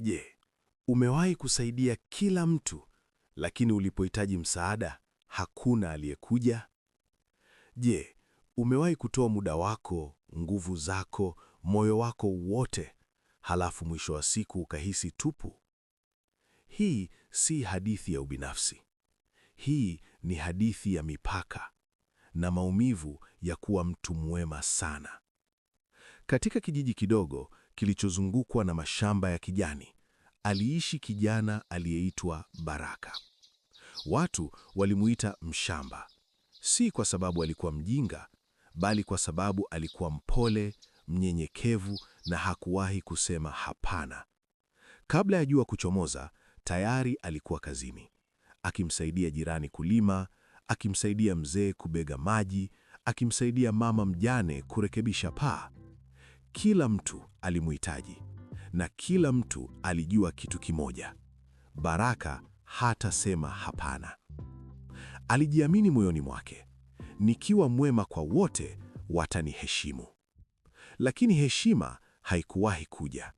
Je, umewahi kusaidia kila mtu, lakini ulipohitaji msaada hakuna aliyekuja? Je, umewahi kutoa muda wako, nguvu zako, moyo wako wote, halafu mwisho wa siku ukahisi tupu? Hii si hadithi ya ubinafsi. Hii ni hadithi ya mipaka na maumivu ya kuwa mtu mwema sana. Katika kijiji kidogo kilichozungukwa na mashamba ya kijani, aliishi kijana aliyeitwa Baraka. Watu walimuita mshamba, si kwa sababu alikuwa mjinga, bali kwa sababu alikuwa mpole, mnyenyekevu na hakuwahi kusema hapana. Kabla ya jua kuchomoza, tayari alikuwa kazini, akimsaidia jirani kulima, akimsaidia mzee kubega maji, akimsaidia mama mjane kurekebisha paa. Kila mtu alimuhitaji na kila mtu alijua kitu kimoja: Baraka hatasema hapana. Alijiamini moyoni mwake, nikiwa mwema kwa wote wataniheshimu. Lakini heshima haikuwahi kuja.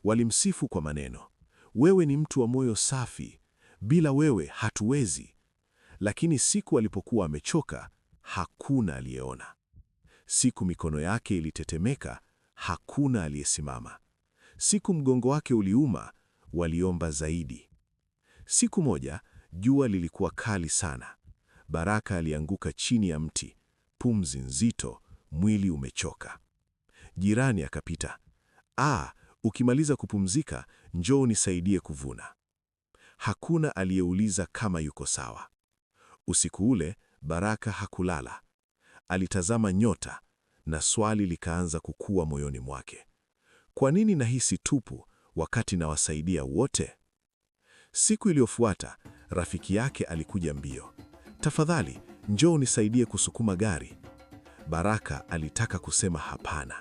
Walimsifu kwa maneno, wewe ni mtu wa moyo safi, bila wewe hatuwezi. Lakini siku alipokuwa amechoka, hakuna aliyeona. Siku mikono yake ilitetemeka, hakuna aliyesimama. Siku mgongo wake uliuma, waliomba zaidi. Siku moja jua lilikuwa kali sana. Baraka alianguka chini ya mti, pumzi nzito, mwili umechoka. Jirani akapita. "Ah, ukimaliza kupumzika, njoo nisaidie kuvuna." Hakuna aliyeuliza kama yuko sawa. Usiku ule Baraka hakulala. Alitazama nyota na swali likaanza kukua moyoni mwake. Kwa nini nahisi tupu wakati nawasaidia wote? Siku iliyofuata rafiki yake alikuja mbio. "Tafadhali, njoo nisaidie kusukuma gari." Baraka alitaka kusema hapana,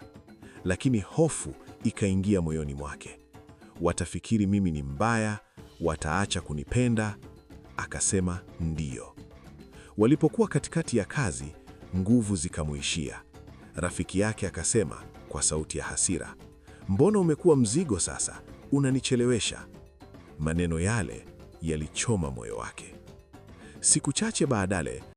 lakini hofu ikaingia moyoni mwake. Watafikiri mimi ni mbaya, wataacha kunipenda. Akasema ndiyo. Walipokuwa katikati ya kazi, nguvu zikamuishia. Rafiki yake akasema kwa sauti ya hasira, "Mbona umekuwa mzigo sasa? Unanichelewesha." Maneno yale yalichoma moyo wake. Siku chache baadaye